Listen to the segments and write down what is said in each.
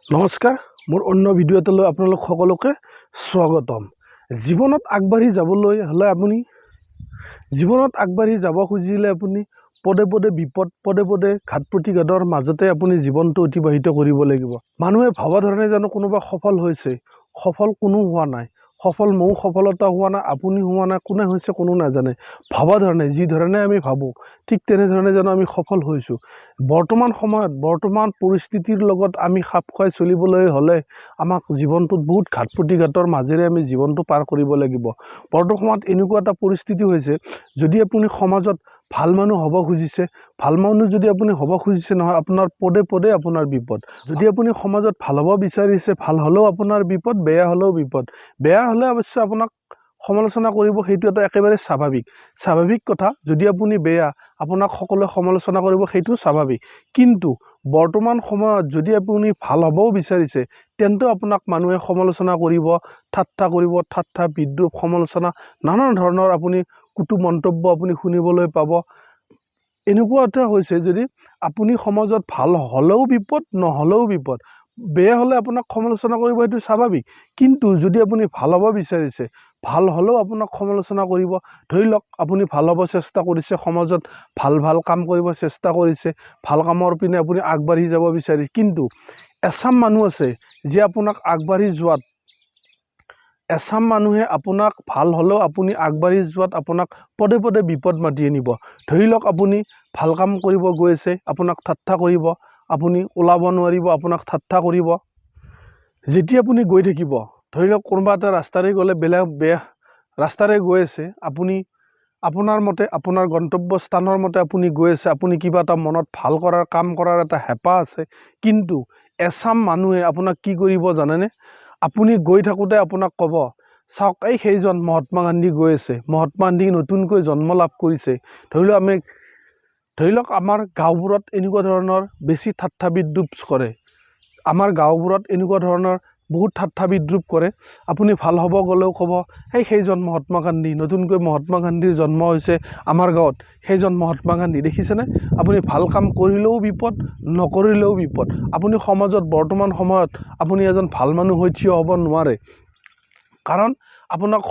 নমস্কাৰ, মোৰ অন্য ভিডিঅ' এটালৈ আপোনালোক সকলোকে স্বাগতম। জীৱনত আগবাঢ়ি যাবলৈ হ'লে, আপুনি জীৱনত আগবাঢ়ি যাব খুজিলে আপুনি পদে পদে বিপদ, পদে পদে ঘাত প্ৰতিঘাতৰ মাজতে আপুনি জীৱনটো অতিবাহিত কৰিব লাগিব। মানুহে ভবা ধৰণে জানো কোনোবা সফল হৈছে? সফল কোনো হোৱা নাই। সফল ময়ো সফলতা হোৱা নাই, আপুনি হোৱা নাই, কোনে হৈছে কোনো নাজানে। ভবা ধৰণে, যি ধৰণে আমি ভাবোঁ, ঠিক তেনেধৰণে জানো আমি সফল হৈছোঁ? বৰ্তমান সময়ত বৰ্তমান পৰিস্থিতিৰ লগত আমি খাপ খুৱাই চলিবলৈ হ'লে আমাক জীৱনটোত বহুত ঘাত প্ৰতিঘাতৰ মাজেৰে আমি জীৱনটো পাৰ কৰিব লাগিব। বৰ্তমান সময়ত এনেকুৱা এটা পৰিস্থিতি হৈছে, যদি আপুনি সমাজত ভাল মানুহ হ'ব খুজিছে, ভাল মানুহ যদি আপুনি হ'ব খুজিছে নহয়, আপোনাৰ পদে পদে আপোনাৰ বিপদ। যদি আপুনি সমাজত ভাল হ'ব বিচাৰিছে, ভাল হ'লেও আপোনাৰ বিপদ, বেয়া হ'লেও বিপদ। বেয়া হ'লে অৱশ্যে আপোনাক সমালোচনা কৰিব, সেইটো এটা একেবাৰে স্বাভাৱিক কথা। যদি আপুনি বেয়া, আপোনাক সকলোৱে সমালোচনা কৰিব, সেইটো স্বাভাৱিক। কিন্তু বৰ্তমান সময়ত যদি আপুনি ভাল হ'বও বিচাৰিছে, তেন্তেও আপোনাক মানুহে সমালোচনা কৰিব, ঠাট্টা কৰিব। ঠাট্টা, বিদ্ৰূপ, সমালোচনা, নানান ধৰণৰ আপুনি কটু মন্তব্য আপুনি শুনিবলৈ পাব। এনেকুৱা এটা হৈছে, যদি আপুনি সমাজত ভাল হ'লেও বিপদ, নহ'লেও বিপদ। বেয়া হ'লে আপোনাক সমালোচনা কৰিব, সেইটো স্বাভাৱিক। কিন্তু যদি আপুনি ভাল হ'ব বিচাৰিছে, ভাল হ'লেও আপোনাক সমালোচনা কৰিব। ধৰি লওক আপুনি ভাল হ'ব চেষ্টা কৰিছে, সমাজত ভাল ভাল কাম কৰিব চেষ্টা কৰিছে, ভাল কামৰ পিনে আপুনি আগবাঢ়ি যাব বিচাৰিছে, কিন্তু এচাম মানুহ আছে যে আপোনাক আগবাঢ়ি যোৱাত, এচাম মানুহে আপোনাক ভাল হ'লেও আপুনি আগবাঢ়ি যোৱাত আপোনাক পদে পদে বিপদ মাতি আনিব। ধৰি লওক আপুনি ভাল কাম কৰিব গৈ আছে, আপোনাক ঠাট্টা কৰিব। আপুনি ওলাব নোৱাৰিব, আপোনাক ঠাট্টা কৰিব। যেতিয়া আপুনি গৈ থাকিব, ধৰি লওক কোনোবা এটা ৰাস্তাৰে গ'লে, বেলেগ বেয়া ৰাস্তাৰে গৈ আছে, আপুনি আপোনাৰ মতে, আপোনাৰ গন্তব্য স্থানৰ মতে আপুনি গৈ আছে, আপুনি কিবা এটা মনত ভাল কৰাৰ কাম কৰাৰ এটা হেঁপাহ আছে, কিন্তু এচাম মানুহে আপোনাক কি কৰিব জানেনে? আপুনি গৈ থাকোঁতে আপোনাক ক'ব, "চাওক, এই সেইজন মহাত্মা গান্ধী গৈ আছে, মহাত্মা গান্ধী নতুনকৈ জন্ম লাভ কৰিছে।" ধৰি লওক আমি, ধৰি লওক আমাৰ গাঁওবোৰত এনেকুৱা ধৰণৰ বেছি ঠাট্টা বিদ্ৰূপ কৰে। আমাৰ গাঁওবোৰত এনেকুৱা ধৰণৰ বহুত ঠাট্টা বিদ্ৰূপ কৰে। আপুনি ভাল হ'ব গ'লেও ক'ব, "সেই সেইজন মহাত্মা গান্ধী, নতুনকৈ মহাত্মা গান্ধীৰ জন্ম হৈছে আমাৰ গাঁৱত, সেইজন মহাত্মা গান্ধী, দেখিছেনে?" আপুনি ভাল কাম কৰিলেও বিপদ, নকৰিলেও বিপদ। আপুনি সমাজত বৰ্তমান সময়ত আপুনি এজন ভাল মানুহ হৈ থিয় হ'ব নোৱাৰে। কাৰণ আপোনাক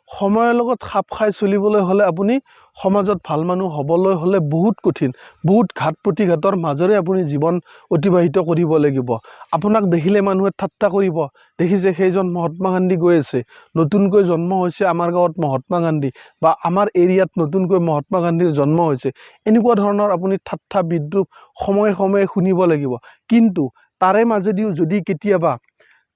সময়ৰ লগত খাপ খাই চলিবলৈ হ'লে, আপুনি সমাজত ভাল মানুহ হ'বলৈ হ'লে বহুত কঠিন, বহুত ঘাত প্ৰতিঘাতৰ মাজেৰে আপুনি জীৱন অতিবাহিত কৰিব লাগিব। আপোনাক দেখিলে মানুহে ঠাট্টা কৰিব, "দেখিছে, সেইজন মহাত্মা গান্ধী গৈ আছে, নতুনকৈ জন্ম হৈছে আমাৰ গাঁৱত মহাত্মা গান্ধী বা আমাৰ এৰিয়াত নতুনকৈ মহাত্মা গান্ধীৰ জন্ম হৈছে।" এনেকুৱা ধৰণৰ আপুনি ঠাট্টা বিদ্ৰূপ সময়ে সময়ে শুনিব লাগিব। কিন্তু তাৰে মাজেদিও যদি কেতিয়াবা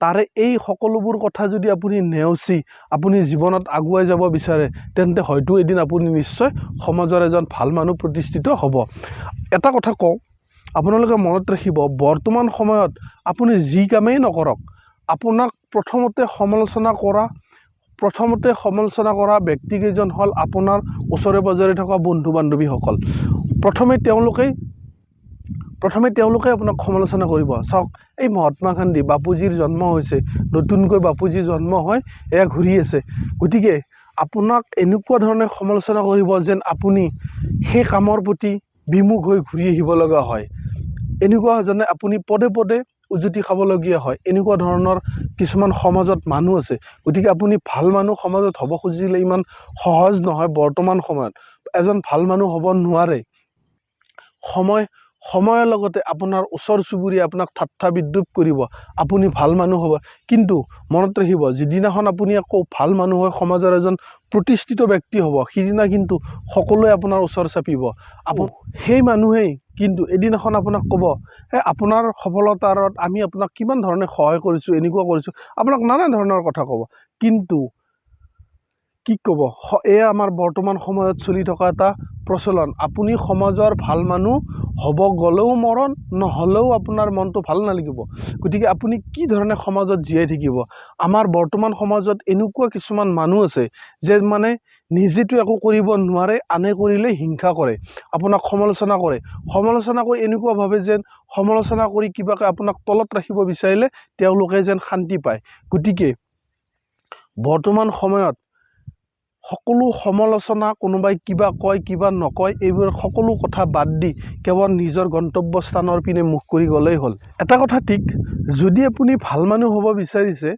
তাৰে এই সকলোবোৰ কথা যদি আপুনি নেওচি আপুনি জীৱনত আগুৱাই যাব বিচাৰে, তেন্তে হয়তো এদিন আপুনি নিশ্চয় সমাজৰ এজন ভাল মানুহ প্ৰতিষ্ঠিত হ'ব। এটা কথা কওঁ, আপোনালোকে মনত ৰাখিব, বৰ্তমান সময়ত আপুনি যি কামেই নকৰক, আপোনাক প্ৰথমতে সমালোচনা কৰা ব্যক্তিকেইজন হ'ল আপোনাৰ ওচৰে পাজৰে থকা বন্ধু বান্ধৱীসকল। প্ৰথমে তেওঁলোকে আপোনাক সমালোচনা কৰিব, "চাওক, এই মহাত্মা গান্ধী বাপুজীৰ জন্ম হৈছে, নতুনকৈ বাপুজীৰ জন্ম হয় এয়া ঘূৰি আছে।" গতিকে আপোনাক এনেকুৱা ধৰণে সমালোচনা কৰিব যেন আপুনি সেই কামৰ প্ৰতি বিমুখ হৈ ঘূৰি আহিব লগা হয়। এনেকুৱা যেনে আপুনি পদে পদে উজুতি খাবলগীয়া হয়। এনেকুৱা ধৰণৰ কিছুমান সমাজত মানুহ আছে। গতিকে আপুনি ভাল মানুহ সমাজত হ'ব খুজিলে ইমান সহজ নহয়। বৰ্তমান সময়ত এজন ভাল মানুহ হ'ব নোৱাৰে। সময়ৰ লগতে আপোনাৰ ওচৰ চুবুৰীয়া আপোনাক ঠাট্টা বিদ্ৰূপ কৰিব, আপুনি ভাল মানুহ হ'ব। কিন্তু মনত ৰাখিব, যিদিনাখন আপুনি আকৌ ভাল মানুহ হৈ সমাজৰ এজন প্ৰতিষ্ঠিত ব্যক্তি হ'ব, সিদিনা কিন্তু সকলোৱে আপোনাৰ ওচৰ চাপিব। সেই মানুহেই কিন্তু এদিনাখন আপোনাক ক'ব, "এই আপোনাৰ সফলতাৰত আমি আপোনাক কিমান ধৰণে সহায় কৰিছোঁ, এনেকুৱা কৰিছোঁ," আপোনাক নানা ধৰণৰ কথা ক'ব। কিন্তু কি ক'ব, এয়া আমাৰ বৰ্তমান সময়ত চলি থকা এটা প্ৰচলন। আপুনি সমাজৰ ভাল মানুহ হ'ব গ'লেও মৰণ, নহ'লেও আপোনাৰ মনটো ভাল নালাগিব। গতিকে আপুনি কি ধৰণে সমাজত জীয়াই থাকিব? আমাৰ বৰ্তমান সমাজত এনেকুৱা কিছুমান মানুহ আছে যে মানে নিজেতো একো কৰিব নোৱাৰে, আনে কৰিলে হিংসা কৰে, আপোনাক সমালোচনা কৰে। সমালোচনা কৰি এনেকুৱা ভাবে যেন সমালোচনা কৰি কিবাকৈ আপোনাক তলত ৰাখিব বিচাৰিলে তেওঁলোকে যেন শান্তি পায়। গতিকে বৰ্তমান সময়ত সকলো সমালোচনা, কোনোবাই কিবা কয় কিবা নকয়, এইবোৰ সকলো কথা বাদ দি কেৱল নিজৰ গন্তব্যস্থানৰ পিনে মুখ কৰি গ'লেই হ'ল। এটা কথা ঠিক, যদি আপুনি ভাল মানুহ হ'ব বিচাৰিছে,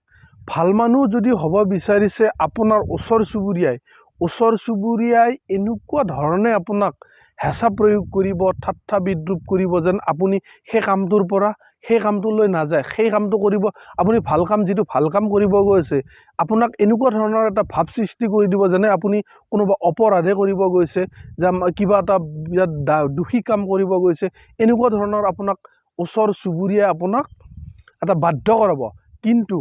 ভাল মানুহ যদি হ'ব বিচাৰিছে, আপোনাৰ ওচৰ চুবুৰীয়াই এনেকুৱা ধৰণে আপোনাক হেঁচা প্ৰয়োগ কৰিব, ঠাট্টা বিদ্ৰূপ কৰিব যেন আপুনি সেই কামটোৰ পৰা সেই কামটোলৈ নাযায়, সেই কামটো কৰিব আপুনি ভাল কাম, যিটো ভাল কাম কৰিব গৈছে, আপোনাক এনেকুৱা ধৰণৰ এটা ভাৱ সৃষ্টি কৰি দিব যেনে আপুনি কোনোবা অপৰাধে কৰিব গৈছে, যে কিবা এটা বিৰাট দোষী কাম কৰিব গৈছে। এনেকুৱা ধৰণৰ আপোনাক ওচৰ চুবুৰীয়াই আপোনাক এটা বাধ্য কৰাব। কিন্তু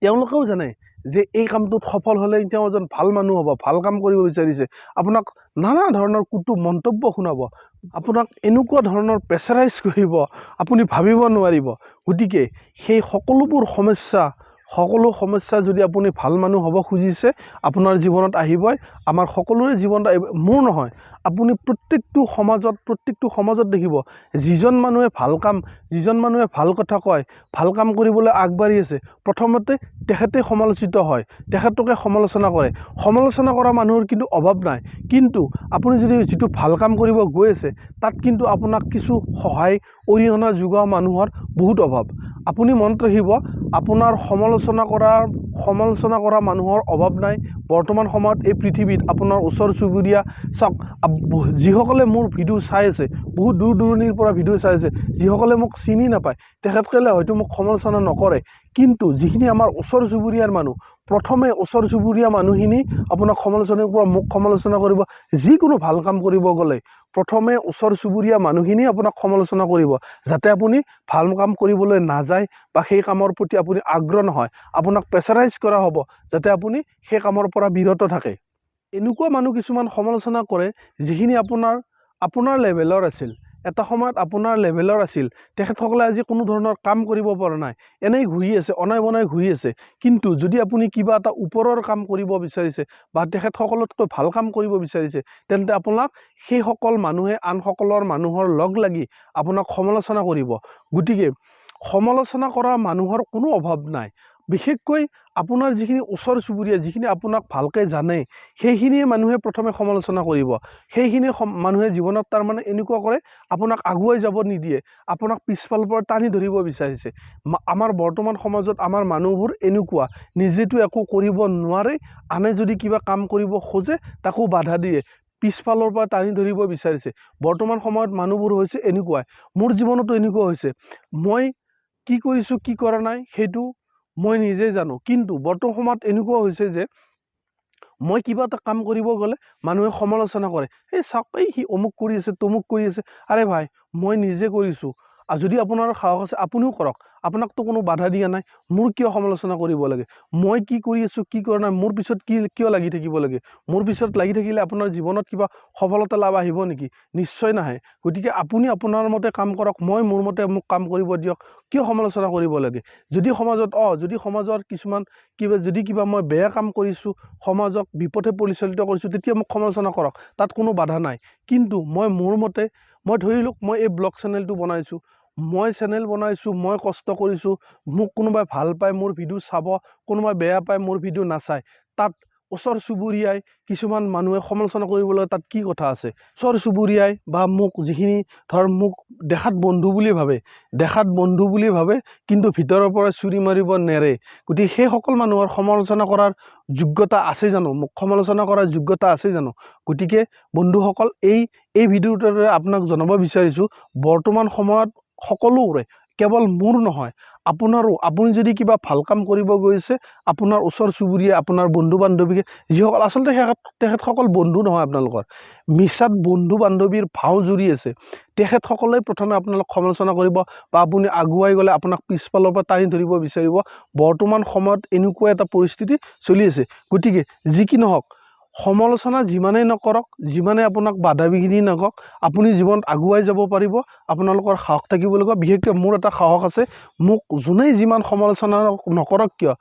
তেওঁলোকেও জানে যে এই কামটোত সফল হ'লে তেওঁ এজন ভাল মানুহ হ'ব, ভাল কাম কৰিব বিচাৰিছে। আপোনাক নানা ধৰণৰ কটু মন্তব্য শুনাব, আপোনাক এনেকুৱা ধৰণৰ প্ৰেছাৰাইজ কৰিব, আপুনি ভাবিব নোৱাৰিব। গতিকে সেই সকলোবোৰ সমস্যা, সকলো সমস্যা যদি আপুনি ভাল মানুহ হ'ব খুজিছে, আপোনাৰ জীৱনত আহিবই, আমাৰ সকলোৰে জীৱনত আহিব। মোৰ নহয়, আপুনি প্ৰত্যেকটো সমাজত দেখিব, যিজন মানুহে ভাল কাম, যিজন মানুহে ভাল কথা কয়, ভাল কাম কৰিবলৈ আগবাঢ়ি আছে, প্ৰথমতে তেখেতে সমালোচিত হয়, তেখেতকে সমালোচনা কৰে। সমালোচনা কৰা মানুহৰ কিন্তু অভাৱ নাই। কিন্তু আপুনি যদি যিটো ভাল কাম কৰিব গৈ আছে, তাত কিন্তু আপোনাক কিছু সহায় অৰিহণা যোগোৱা মানুহৰ বহুত অভাৱ। আপুনি মনত ৰাখিব, আপোনাৰ সমালোচনা কৰা মানুহৰ অভাৱ নাই বৰ্তমান সময়ত এই পৃথিৱীত। আপোনাৰ ওচৰ চুবুৰীয়া চাওক, যিসকলে মোৰ ভিডিঅ' চাই আছে, বহুত দূৰ দূৰণিৰ পৰা ভিডিঅ' চাই আছে, যিসকলে মোক চিনি নাপায়, তেখেতসকলে হয়তো মোক সমালোচনা নকৰে। কিন্তু যিখিনি আমাৰ ওচৰ চুবুৰীয়াৰ মানুহ, প্ৰথমে ওচৰ চুবুৰীয়া মানুহখিনি আপোনাক সমালোচনা কৰিব, মোক সমালোচনা কৰিব। যিকোনো ভাল কাম কৰিব গ'লে প্ৰথমে ওচৰ চুবুৰীয়া মানুহখিনি আপোনাক সমালোচনা কৰিব, যাতে আপুনি ভাল কাম কৰিবলৈ নাযায় বা সেই কামৰ প্ৰতি আপুনি আগ্ৰহ নহয়। আপোনাক প্ৰেছাৰাইজ কৰা হ'ব যাতে আপুনি সেই কামৰ পৰা বিৰত থাকে। এনেকুৱা মানুহ কিছুমান সমালোচনা কৰে, যিখিনি আপোনাৰ লেভেলৰ আছিল, এটা সময়ত আপোনাৰ লেভেলৰ আছিল, তেখেতসকলে আজি কোনো ধৰণৰ কাম কৰিব পৰা নাই, এনেই ঘূৰি আছে, অনাই বনাই ঘূৰি আছে। কিন্তু যদি আপুনি কিবা এটা ওপৰৰ কাম কৰিব বিচাৰিছে বা তেখেতসকলতকৈ ভাল কাম কৰিব বিচাৰিছে, তেন্তে আপোনাক সেইসকল মানুহে আনসকলৰ মানুহৰ লগ লাগি আপোনাক সমালোচনা কৰিব। গতিকে সমালোচনা কৰা মানুহৰ কোনো অভাৱ নাই। বিশেষকৈ আপোনাৰ যিখিনি ওচৰ চুবুৰীয়া, যিখিনি আপোনাক ভালকৈ জানে, সেইখিনিয়ে মানুহে প্ৰথমে সমালোচনা কৰিব। সেইখিনি মানুহে জীৱনত তাৰমানে এনেকুৱা কৰে, আপোনাক আগুৱাই যাব নিদিয়ে, আপোনাক পিছফালৰ পৰা টানি ধৰিব বিচাৰিছে। আমাৰ বৰ্তমান সমাজত আমাৰ মানুহবোৰ এনেকুৱা, নিজেতো একো কৰিব নোৱাৰে, আনে যদি কিবা কাম কৰিব খোজে তাকো বাধা দিয়ে, পিছফালৰ পৰা টানি ধৰিব বিচাৰিছে। বৰ্তমান সময়ত মানুহবোৰ হৈছে এনেকুৱাই। মোৰ জীৱনতো এনেকুৱা হৈছে। মই কি কৰিছোঁ, কি কৰা নাই, সেইটো মই নিজে জানো। কিন্তু বৰ্তমান সময়ত এনেকুৱা হৈছে যে মই কিবা এটা কাম কৰিব গ'লে মানুহে সমালোচনা কৰে, "এই চাওক, এই সি অমুক কৰি আছে, তমুক কৰি আছে।" আৰে ভাই, মই নিজে কৰিছোঁ আৰু যদি আপোনাৰ সাহস আছে, আপুনিও কৰক। আপোনাকতো কোনো বাধা দিয়া নাই। মোৰ কিয় সমালোচনা কৰিব লাগে? মই কি কৰি আছোঁ, কি কৰা নাই, মোৰ পিছত কি কিয় লাগি থাকিব লাগে? মোৰ পিছত লাগি থাকিলে আপোনাৰ জীৱনত কিবা সফলতা লাভ আহিব নেকি? নিশ্চয় নাহে। গতিকে আপুনি আপোনাৰ মতে কাম কৰক, মই মোৰ মতে মোক কাম কৰিব দিয়ক। কিয় সমালোচনা কৰিব লাগে? যদি সমাজৰ কিছুমান কিবা, যদি কিবা মই বেয়া কাম কৰিছোঁ, সমাজক বিপথে পৰিচালিত কৰিছোঁ, তেতিয়া মোক সমালোচনা কৰক, তাত কোনো বাধা নাই। কিন্তু মই মোৰ মতে, মই ধৰি লওক মই এই ব্লগ চেনেলটো বনাইছোঁ, মই চেনেল বনাইছোঁ, মই কষ্ট কৰিছোঁ। মোক কোনোবাই ভাল পায় মোৰ ভিডিঅ' চাব, কোনোবাই বেয়া পায় মোৰ ভিডিঅ' নাচায়। তাত ওচৰ চুবুৰীয়াই, কিছুমান মানুহে সমালোচনা কৰিবলৈ তাত কি কথা আছে? ওচৰ চুবুৰীয়াই বা মোক যিখিনি ধৰ মোক দেখাত বন্ধু বুলি ভাবে, দেখাত বন্ধু বুলি ভাবে, কিন্তু ভিতৰৰ পৰা চুৰি মাৰিব নেৰে। গতিকে সেইসকল মানুহৰ সমালোচনা কৰাৰ যোগ্যতা আছে জানো? মোক সমালোচনা কৰাৰ যোগ্যতা আছে জানো? গতিকে বন্ধুসকল, এই ভিডিঅ'টোৰ আপোনাক জনাব বিচাৰিছোঁ, বৰ্তমান সময়ত সকলোৰে, কেৱল মোৰ নহয়, আপোনাৰো, আপুনি যদি কিবা ভাল কাম কৰিব গৈছে, আপোনাৰ ওচৰ চুবুৰীয়া, আপোনাৰ বন্ধু বান্ধৱীকে, যিসকল আচলতে তেখেতসকল বন্ধু নহয় আপোনালোকৰ, মিছাত বন্ধু বান্ধৱীৰ ভাও জুৰি আছে, তেখেতসকলে প্ৰথমে আপোনালোক সমালোচনা কৰিব বা আপুনি আগুৱাই গ'লে আপোনাক পিছফালৰ পৰা টানি ধৰিব বিচাৰিব। বৰ্তমান সময়ত এনেকুৱা এটা পৰিস্থিতি চলি আছে। গতিকে যি কি নহওক, সমালোচনা যিমানেই নকৰক, যিমানেই আপোনাক বাধা বিঘিনি নকৰক, আপুনি জীৱনত আগুৱাই যাব পাৰিব। আপোনালোকৰ সাহস থাকিব লাগিব। বিশেষকৈ মোৰ এটা সাহস আছে। মোক যোনেই যিমান সমালোচনা নকৰক কিয়,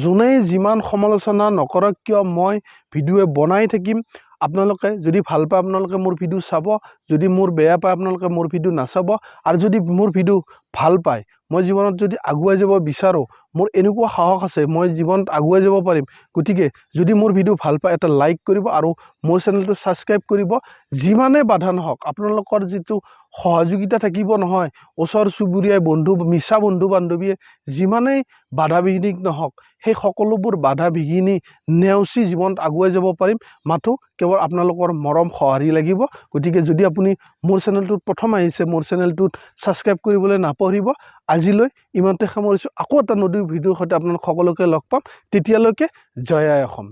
যোনেই যিমান সমালোচনা নকৰক কিয়, মই ভিডিঅ' বনাই থাকিম। আপোনালোকে যদি ভাল পায়, আপোনালোকে মোৰ ভিডিঅ' চাব। যদি মোৰ বেয়া পায়, আপোনালোকে মোৰ ভিডিঅ' নাচাব। আৰু যদি মোৰ ভিডিঅ' ভাল পায়, মই জীৱনত যদি আগুৱাই যাব বিচাৰোঁ, মোৰ এনেকুৱা সাহস আছে, মই জীৱনত আগুৱাই যাব পাৰিম। গতিকে যদি মোৰ ভিডিঅ' ভাল পায়, এটা লাইক কৰিব আৰু মোৰ চেনেলটো ছাবস্ক্ৰাইব কৰিব। যিমানে বাধা নহওক, আপোনালোকৰ যিটো সহযোগিতা থাকিব নহয়, ওচৰ চুবুৰীয়াই, বন্ধু, মিছা বন্ধু বান্ধৱীয়ে যিমানেই বাধা বিঘিনি নহওক, সেই সকলোবোৰ বাধা বিঘিনি নেওচি জীৱনত আগুৱাই যাব পাৰিম। মাথো কেৱল আপোনালোকৰ মৰম সঁহাৰি লাগিব। গতিকে যদি আপুনি মোৰ চেনেলটোত প্ৰথম আহিছে, মোৰ চেনেলটোত ছাবস্ক্ৰাইব কৰিবলৈ নাপাহৰিব। আজিলৈ ইমানতে সামৰিছোঁ। আকৌ এটা নতুন ভিডিঅ'ৰ সৈতে আপোনালোক সকলোকে লগ পাম। তেতিয়ালৈকে জয় আই অসম।